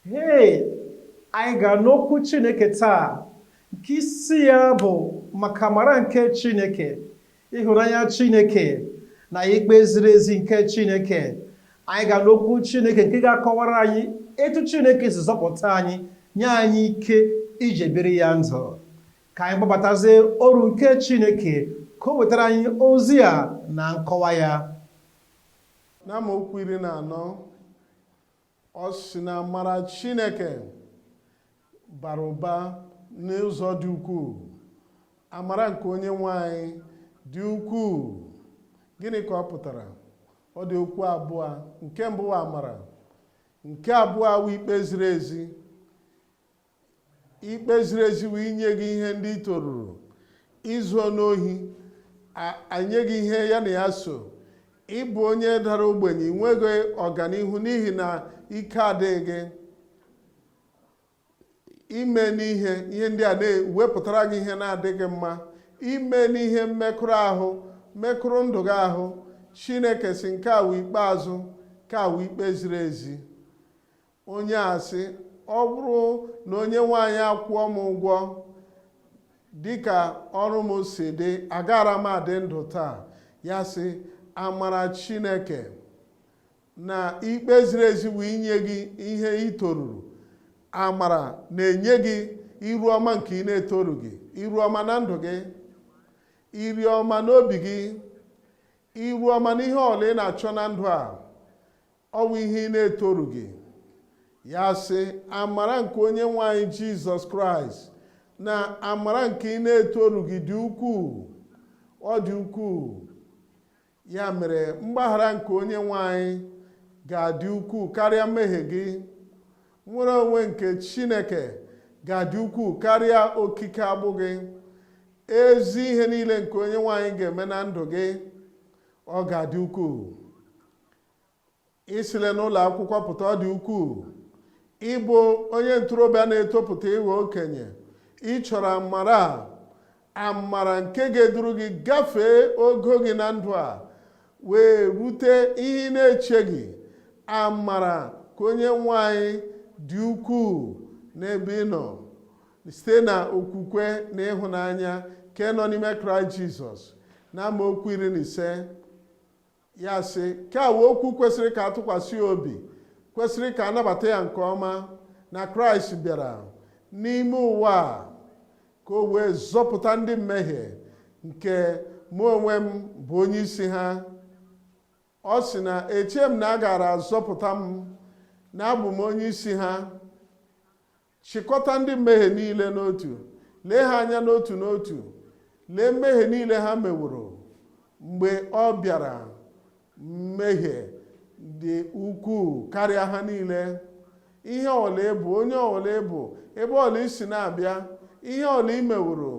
Hei, anyị ga-anụ okwu Chineke taa nke isi ya bụ maka amara nke Chineke, ịhụnanya Chineke na ikpe ziri ezi nke Chineke. Anyị ga-anụ okwu Chineke nke ga-akọwara anyị etu Chineke si zọpụta anyị, nye anyị ike iji biri ya ndụ. Ka anyị kpọbatazie oru nke Chineke ka o wetara anyị ozi a na nkọwa ya. N'amaokwu 14, ọ sị na amara Chineke bara ụba n'ụzọ dị ukwuu. Amara nke onye nwe anyị dị ukwuu. Gịnị ka ọ pụtara? Ọ dị okwu abụọ. Nke mbụ wụ amara, nke abụọ wụ ikpe ziri ezi. Ikpe ziri ezi wụ inye gị ihe ndị i toruru. I zuo n'ohi, enye gị ihe ya na ya so. Ị bụ onye dara ogbenye, i nweghị ọganihu n'ihi na ike adịghị gị ime n'ihe. Ihe ndị a na-ewepụtara gị ihe na-adịghị mma ime n'ihe mmekọrọ ahụ, mekọrọ ndụ gị ahụ. Chineke sị nke a wụ ikpeazụ, nke a wụ ikpe ziri ezi. Onye a sị, ọ bụrụ na onye nwe anyị akwụọ m ụgwọ dịka ọrụ m si dị, agara m adị ndụ taa. Ya sị, amara Chineke na ikpe ziri ezi wụ inye gị ihe ị toruru. Amara na-enye gị iru ọma nke ị na-etorughị, iru ọma na ndụ gị, iru ọma n'obi gị, iru ọma n'ihe ọla ị na-achọ na ndụ a. Ọ bụ ihe ị na-etorughị. Ya sị, amara nke onye nwe anyị Jizọs Kraịst na amara nke ị na-etorughị dị ukwuu. Ọ dị ukwuu. Ya mere, mgbaghara nke onye nwe anyị ga-adị ukwuu karịa mmehie gị. Nnwere onwe nke Chineke ga-adị ukwuu karịa okike agbụ gị. Ezi ihe niile nke onye nwe anyị ga-eme na ndụ gị, ọ ga-adị ukwuu. I sile n'ụlọ akwụkwọ pụta, ọ dị ukwuu. Ị bụ onye ntorobịa na-etopụta ịghọ okenye, ị chọrọ amara a, amara nke ga-eduru gị gafee ogo gị na ndụ a wee rute ihe ị na-echeghị. Amara ka onye nwe anyị dị ukwuu n'ebe ị nọ site na okwukwe na ịhụnanya nke nọ n'ime Kraịst Jizọs. Na amaokwu 15, ya sị, nke a wụ okwu kwesịrị ka a tụkwasị ya obi, kwesịrị ka a nabata ya nke ọma, na Kraịst bịara n'ime ụwa a ka o wee zọpụta ndị mmehie, nke mụ onwe m bụ onye isi ha. Ọ sị na eche m na a gaara azọpụta m, na abụ m onye isi ha. Chịkọta ndị mmehie niile n'otu, lee ha anya n'otu n'otu, lee mmehie niile ha meworo mgbe ọ bịara. Mmehie dị ukwuu karịa ha niile. Ihe ọla ị bụ, onye ọla ị bụ, ebe ọla i si na-abịa, ihe ọla i meworo,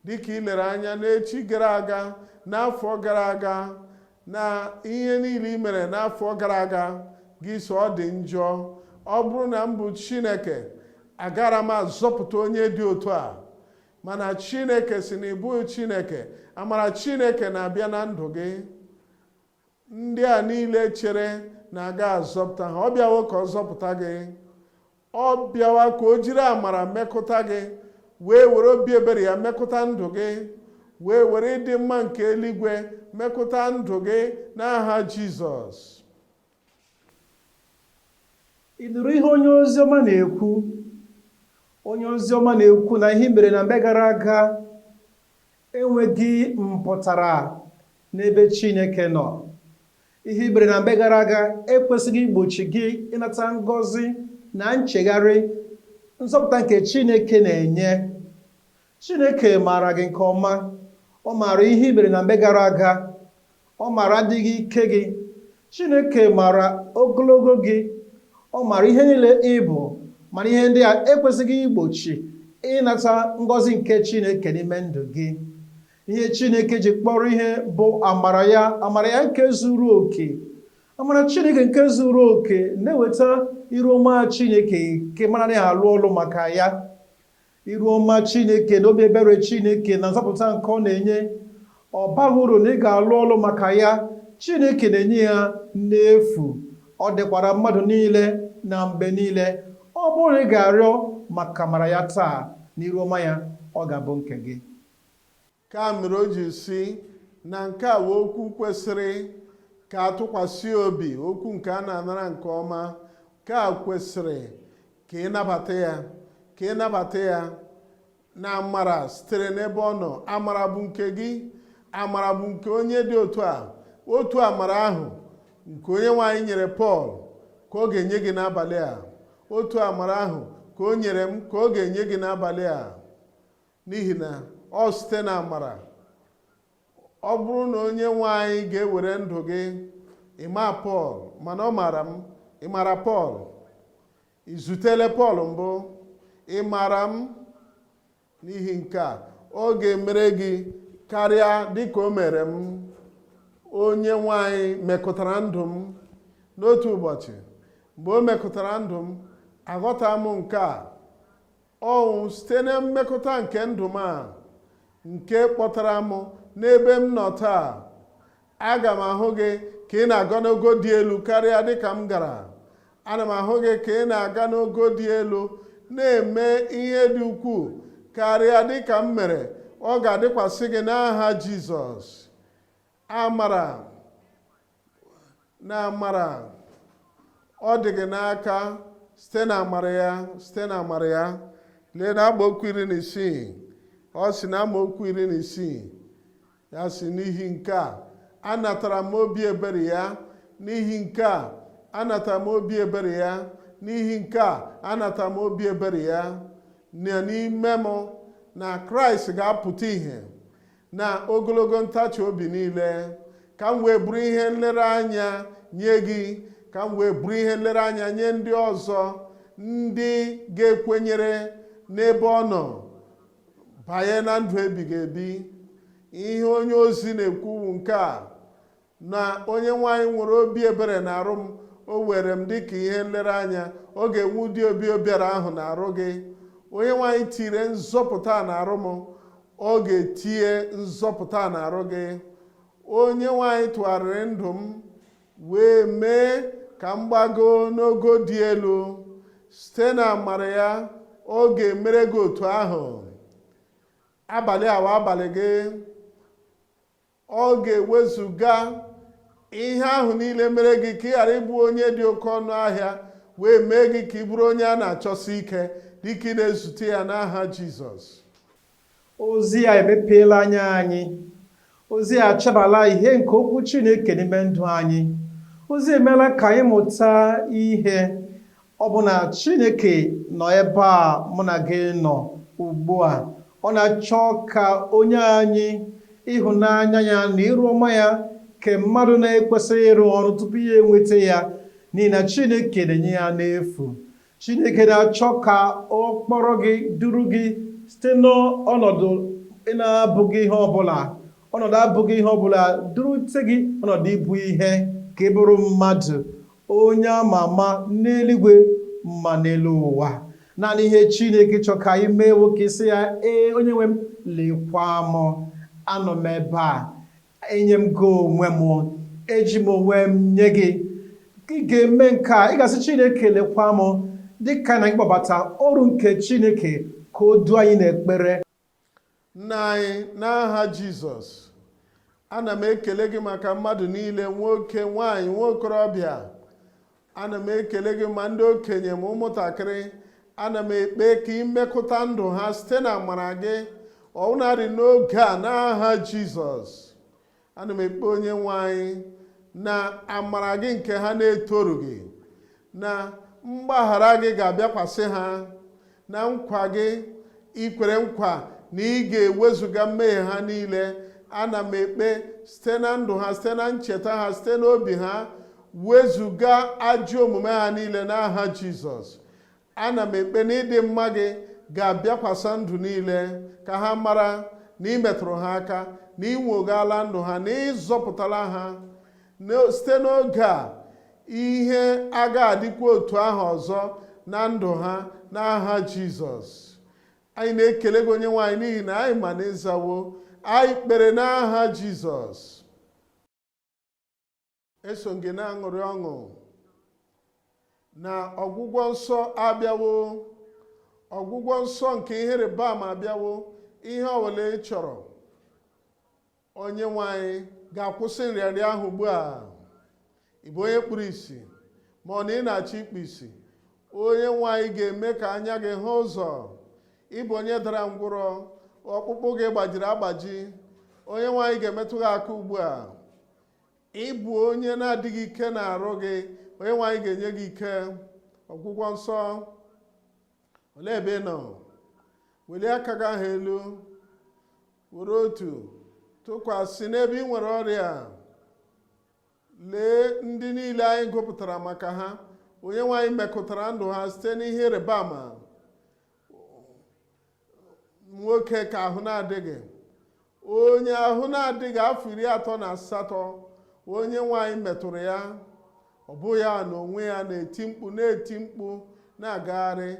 dịka i lere anya n'echi gara aga, n'afọ gara aga, na ihe niile i mere n'afọ gara aga, gị sị ọ dị njọ. Ọ bụrụ na m bụ Chineke, agara m azọpụta onye dị otu a. Mana Chineke sị na ị bụghị Chineke. Amara Chineke na-abịa na ndụ gị. Ndị a niile chere na a ga-azọpụta ha, ọ bịawo ka ọ zọpụta gị. Ọ bịawa ka o jiri amara mekụta gị, wee were obi ebere ya mekụta ndụ gị, wee were ịdị mma nke eluigwe mekụta ndụ gị n'aha Jizọs. Ị nụrụ ihe onye oziọma na-ekwu? Onye oziọma na-ekwu na ihe mere na mgbe gara aga enweghị mpụtara n'ebe Chineke nọ. Ihe i mere na mgbe gara aga ekwesịghị igbochi gị ịnata ngọzi na nchegharị nzọpụta nke Chineke na-enye. Chineke maara gị nke ọma. Ọ maara ihe i mere na mgbe gara aga. Ọ maara adịghị ike gị. Chineke maara ogologo gị. Ọ maara ihe niile ị bụ, mana ihe ndị a ekwesịghị igbochi ịnata ngọzi nke Chineke n'ime ndụ gị. Ihe Chineke ji kpọrọ ihe bụ amara ya, amara ya nke zuru oke. Amara Chineke nke zuru oke na-eweta iru ọma Chineke nke mara anaghị alụ ọlụ maka ya. Iru ọma Chineke na obi ebere Chineke na nzọpụta nke ọ na-enye, ọ baghị uru na ị ga-alụ ọlụ maka ya. Chineke na-enye ya n'efu. Ọ dịkwara mmadụ niile na mgbe niile. Ọ bụrụ na ị ga-arịọ maka amara ya taa n'iru ọma ya, ọ ga-abụ nke gị. Ka mere o ji si na nke a wụ okwu kwesịrị ka a tụkwasị obi, okwu nke a na-anara nke ọma. Nke a kwesịrị ka ị nabata ya, ka ị nabata ya na amara sitere n'ebe ọ nọ. Amara bụ nke gị, amara bụ nke onye dị otu a. Otu amara ahụ nke onye nwe anyị nyere Pọl ka ọ ga-enye gị n'abalị a. Otu amara ahụ ka o nyere m ka ọ ga-enye gị n'abalị a, n'ihi na ọ site na amara. Ọ bụrụ na onye nwe anyị ga-ewere ndụ gị, ịma Pọl, mana ọ maara m. Ị maara Pọl? Ị zutele Pọl mbụ? Ị maara m? N'ihi nke a, ọ ga-emere gị karịa dịka o mere m. Onye nwe anyị mekọtara ndụ m n'otu ụbọchị. Mgbe o mekọtara ndụ m, aghọta m nke a. Ọnwụ site na mmekọta nke ndụ m a, nke kpọtara m n'ebe m nọ taa. Aga m ahụ gị ka ị na-aga n'ogo dị elu karịa dịka m gara. Ana m ahụ gị ka ị na-aga n'ogo dị elu, na-eme ihe dị ukwuu karịa dịka m mere. Ọ ga-adịkwasị gị n'aha Jizọs. Amara na amara ọ dị gị n'aka site na amara ya, site na amara ya. Lee na amaokwu 16. Ọ sị na amaokwu 16 ya sị, n'ihi nke a anatara m obi ebere ya, n'ihi nke a anatara m obi ebere ya, n'ihi nke a anatara m obi ebere ya, na n'ime m na Kraịst ga-apụta ìhè na ogologo ntachi obi niile, ka m wee bụrụ ihe nlereanya nye gị, ka m wee bụrụ ihe nlereanya nye ndị ọzọ, ndị ga-ekwenyere n'ebe ọ nọ banye na ndụ ebighị ebi. Ihe onye ozi na-ekwu nke a, na onye nwaanyị nwere obi ebere na-arụ m, o were m dịka ihe nlereanya. Ọ ga-enwe ụdị obi ebere ahụ na-arụ gị. Onye nwaanyị tire nzọpụta na-arụ m, ọ ga-etinye nzọpụta na-arụ gị. Onye nwaanyị tụgharịrị ndụ m wee mee ka m gbago n'ogo dị elu site na amara ya. Ọ ga-emere gị otu ahụ. Abalị awa abalị gị, ọ ga-ewezuga ihe ahụ niile mere gị ka ị ghara ịbụ onye dị oke ọnụ ahịa, wee mee gị ka ị bụrụ onye a na-achọsi ike dịka ị na-ezute ya n'aha Jizọs. Ozi a emepeela anya anyị. Ozi a achabala ihe nke okwu Chineke n'ime ndụ anyị. Ozi emeela ka anyị mụta ihe. Ọ bụ na Chineke nọ ebe a mụ na gị nọ ugbu a. Ọ na-achọ ka onye anyị ịhụnanya ya na iru ọma ya ke mmadụ na-ekwesịghị ịrụ ọrụ tupu ya enweta ya, n'ihi na Chineke na-enye ya n'efu. Chineke na-achọ ka ọ kpọrọ gị, duru gị site n'ọnọdụ ị na-abụghị ihe ọbụla, ọnọdụ abụghị ihe ọbụla, durute gị ọnọdụ ịbụ ihe, ka ị bụrụ mmadụ onye ama ama n'eluigwe ma n'elu ụwa. Naanị ihe Chineke chọrọ ka anyị mee nwoke sị ya, ee, onye nwe m, lekwa m, anọ m ebe a, enye m gị onwe m, eji m onwe m nye gị. Ị ga-eme nke a, ị ga-asị Chineke lekwa m, dịka na ịkpọbata ọrụ nke Chineke ka o duo anyị n'ekpere. Nna anyị, n'aha Jizọs, ana m ekele gị maka mmadụ niile, nwoke, nwaanyị, nwa okorobịa. Ana m ekele gị ma ndị okenye ma ụmụntakịrị. Ana m ekpe ka ị mekọta ndụ ha site na amara gị ọbụnadị n'oge a n'aha Jizọs. Ana m ekpe onye nwe anyị na amara gị nke ha na-etorughị, na mgbaghara gị ga-abịakwasị ha, na nkwa gị ikwere nkwa na ị ga-ewezuga mmehie ha niile. Ana m ekpe site na ndụ ha, site na ncheta ha, site n'obi ha, wezuga ajọ omume ha niile n'aha Jizọs. Ana m ekpe na ịdị mma gị ga-abịakwasa ndụ niile, ka ha mara na ị metụrụ ha aka, na ị nwogala ndụ ha, na ị zọpụtala ha. Site n'oge a, ihe aga adịkwa otu ahụ ọzọ na ndụ ha n'aha Jizọs. Anyị na-ekele gị onye nwaanyị n'ihi na anyị ma na ịzawo anyị kpere n'aha Jizọs. Eso gị na-aṅụrị ọṅụ Na ọgwụgwọ nsọ abịawo, ọgwụgwọ nsọ nke ihe ịrịba ama abịawo. Ihe ọbụla ị chọrọ, Onye nwe anyị ga-akwụsị nrịanrịa ahụ ugbu a. Ị bụ onye kpuru isi, ma ọ na ị na-achọ ikpu isi, Onye nwe anyị ga-eme ka anya gị hụ ụzọ. Ị bụ onye dara ngwụrọ, ọkpụkpụ gị gbajiri agbaji, Onye nwe anyị ga-emetụ gị aka ugbu a. Ị bụ onye na-adịghị ike na-arụ gị, Onye nwe anyị ga-enye gị ike. Ọgwụgwọ nsọ, olee ebe ị nọ? Welie aka gị ahụ elu, were otu tụkwasị n'ebe ị nwere ọrịa. Lee ndị niile anyị gụpụtara maka ha, Onye nwe anyị mekụtara ndụ ha site n'ihe ịrịba ama. Nwoke ka ahụ na-adịghị, onye ahụ na-adịghị afọ 38, Onye nwe anyị metụrụ ya. Ọ bụ ya na onwe ya na-eti mkpu, na-eti mkpu, na-agagharị.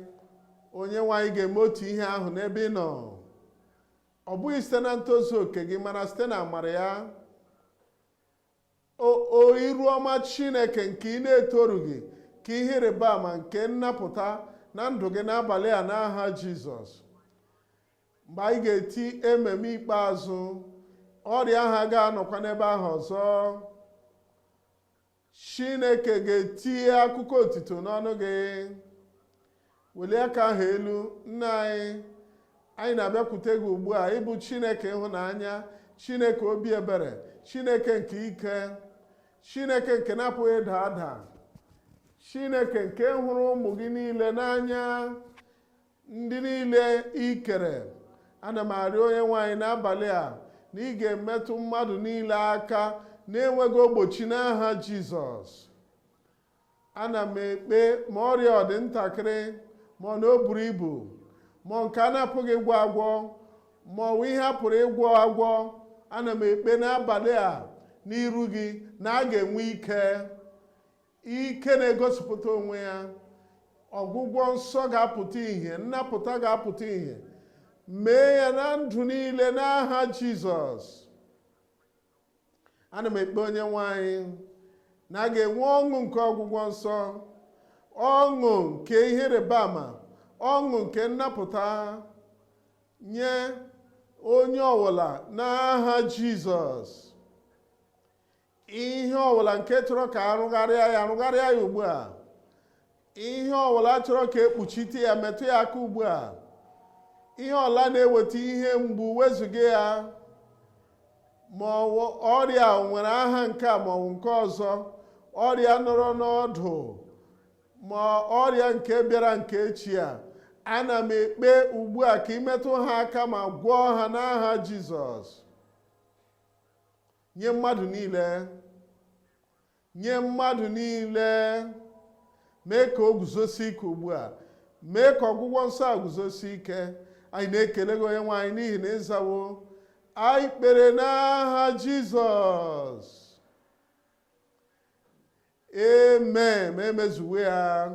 Onye nwe anyị ga-eme otu ihe ahụ n'ebe ị nọ, ọ bụghị site na ntozu oke gị, mana site na amara ya. O iru ọma Chineke nke ị na-etorughị, ka ihe ịrịba ama nke nnapụta na ndụ gị n'abalị a n'aha Jizọs. Mgbe anyị ga-eti ememe ikpeazụ, ọrịa ahụ agaghị anọkwa n'ebe ahụ ọzọ. Chineke ga-etinye akụkọ otito n'ọnụ gị. Welie aka ahụ elu. Nna anyị, anyị na-abịakwute gị ugbu a. Ịbụ Chineke ịhụnanya, Chineke obi ebere, Chineke nke ike, Chineke nke na-apụghị ịda ada, Chineke nke hụrụ ụmụ gị niile n'anya, ndị niile i kere. Ana m arịọ Onye nwe anyị n'abalị a na ị ga-emetụ mmadụ niile aka na-enweghị ogbochi n'aha Jizọs. Ana m ekpe, ma ọrịa ọ dị ntakịrị, ma ọ na o buru ibu, ma nke a na-apụghị ịgwọ agwọ, ma ọ bụ ihe a pụrụ ịgwọ agwọ, ana m ekpe n'abalị a n'iru gị na a ga-enwe ike, ike na-egosipụta onwe ya. Ọgwụgwọ nsọ ga-apụta ìhè, nnapụta ga-apụta ìhè. Mee ya na ndụ niile n'aha Jizọs. Ana m ekpe Onye nwe anyị na a ga-enwe ọṅụ nke ọgwụgwọ nsọ, ọṅụ nke ihe ịrịba ama, ọṅụ nke nnapụta nye onye ọbụla n'aha Jizọs. Ihe ọbụla nke chọrọ ka arụgharịa ya, arụgharịa ya ugbu a. Ihe ọbụla chọrọ ka ekpuchite ya, metụ ya aka ugbu a. Ihe ọbụla na-eweta ihe mgbu, wezụga ya. Ma ọrịa nwere aha nke a ma ọ bụ nke ọzọ, ọrịa nọrọ n'ọdụ, ma ọrịa nke bịara nke echi a, ana m ekpe ugbu a ka ị metụ ha aka ma gwọọ ha n'aha Jizọs. Nye mmadụ niile, nye mmadụ niile, mee ka o guzosi ike ugbu a, mee ka ọgwụgwọ nsọ a guzosi ike. Anyị na-ekele gị, Onye nwe anyị, n'ihi na ịzawo anyị kpere n'aha Jizọs. Amen. Emezuwe ya.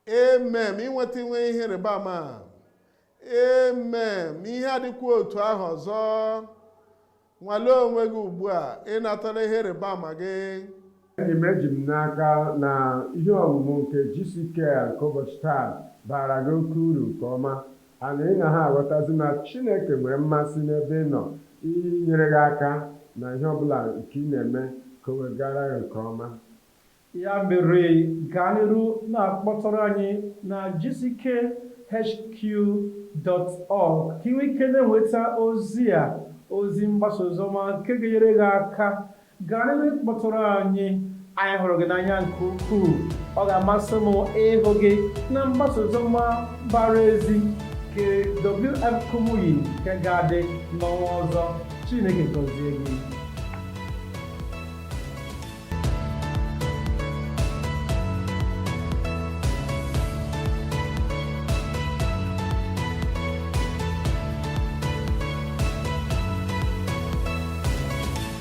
Amen. Inweta inwe ihe ịrịba ama. Amen. Ihe adịkwa otu ahụ ọzọ. Nwalee onwe gị ugbu a, ịnatala ihe ịrịba ama gị. Enyi m, eji m n'aka na ihe ọmụmụ nke GCK nke ụbọchị taa bara gị oke uru nke ọma, ana ị na ha aghọtazi na Chineke nwere mmasị n'ebe ị nọ inyere gị aka na ihe ọbụla nke ị na-eme ka o wegara gị nke ọma. Ya mere, gaa n'iru na-akpọtụrụ anyị na gckhq.org ka ị nwee ike na-enweta ozi a, ozi mgbasa oziọma nke ga-enyere gị aka. Gaa n'iru ịkpọtụrụ anyị. Anyị hụrụ gị n'anya nke ukwuu. Ọ ga-amasị m ịhụ gị na mgbasa oziọma bara ezi nke WF Kumuyi nke ga-adị n'ọnwa ọzọ. Chineke gọzie gị.